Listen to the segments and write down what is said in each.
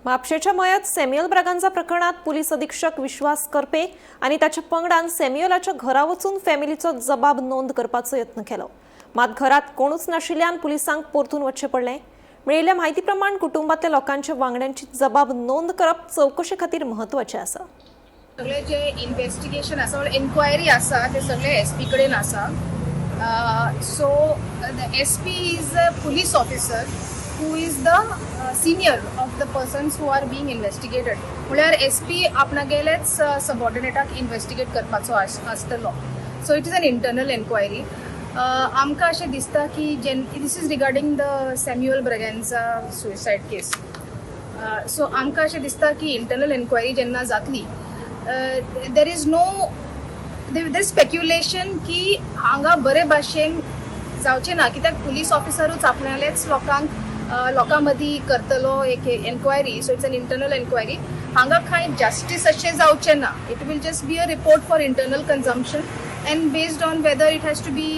म्हापशेच्या मयत सॅम्युअल ब्रागांजा प्रकरणात पुलीस अधीक्षक विश्वास करपे आनी ताच्या पंगडान सॅम्युअलाच्या घरा वचून फॅमिलीचो जबाब नोंद करपाचो यत्न केलो. मात घरात कोणूच नाशिल्ल्यान पुलिसांक परतून वचचें पडलें. मेळिल्ल्या म्हायती प्रमाण कुटुंबातल्या लोकांच्या वांगड्यांची जबाब नोंद करप चवकशे खातीर म्हत्वाचें आसा. सगळे जे इन्व्हेस्टिगेशन आसा, एन्क्वायरी आसा, ते सगळे एस पी कडेन आसा. So the SP is a police officer who is the senior of the persons who are being investigated. म्हळ्यार एस पी आपणागेलेच सबॉर्डिनेटाक इन्व्हेस्टिगेट करपाचो आसतलो. So it is an internal enquiry. आमकां अशें दिसता की Jane this is regarding the Samuel Braganza suicide case. So आमकां अशें दिसता की इंटरनल एन्क्वायरी जेन्ना जातली, there is no there speculation की हांगा बरे भाशेन जावचें ना, कित्याक पुलीस ऑफिसरूच आपणालेच लोकांक लोकां मदीं करतलो एक enquiry. So it's an internal enquiry. हांगा कांय जस्टीस अशें जावचें ना. It will just be a report for internal consumption, and based on whether it has to be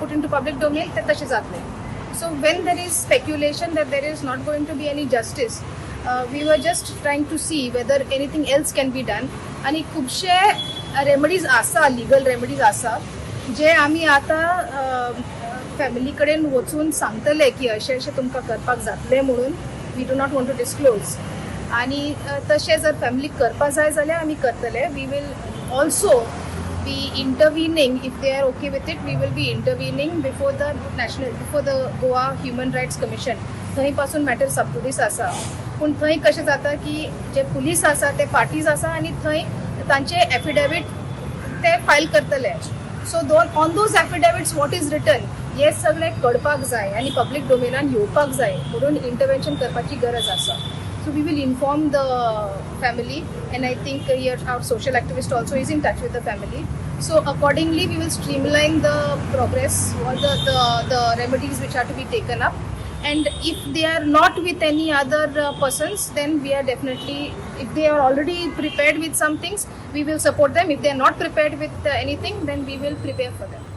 put into public domain, तें तशें जातलें. So when there is speculation that there is not going to be any justice, we were just trying to see whether anything else can be done. आणि खुबशे remedies आसा, legal remedies आसा, जे आमी आतां family कडेन वचून सांगतले की अशें अशें तुमकां करपाक जातलें म्हणून. We do not want to disclose. आणि तशें जर फॅमिलीक करपा जाय जाल्यार आमी करतले. We will also be intervening. If they are okay with it, we will be intervening before the Goa Human Rights Commission. थंय पासून मॅटर सबजुडीस आसा, पूण थंय कशें जाता की जे पुलीस आसा ते पार्टीज आसा आनी थंय तांचे एफिडेवीट ते फायल करतले. सो दोन on those affidavits what is written, हे सगळें कळपाक जाय आनी पब्लीक डोमेनान येवपाक जाय म्हणून इंटरवेन्शन करपाची गरज आसा. So we will inform the family, and I think here our social activist also is in touch with the family. So accordingly, we will streamline the progress or the remedies which are to be taken up. And if they are not with any other persons, then we are definitely, if they are already prepared with some things, we will support them. If they are not prepared with anything, then we will prepare for them.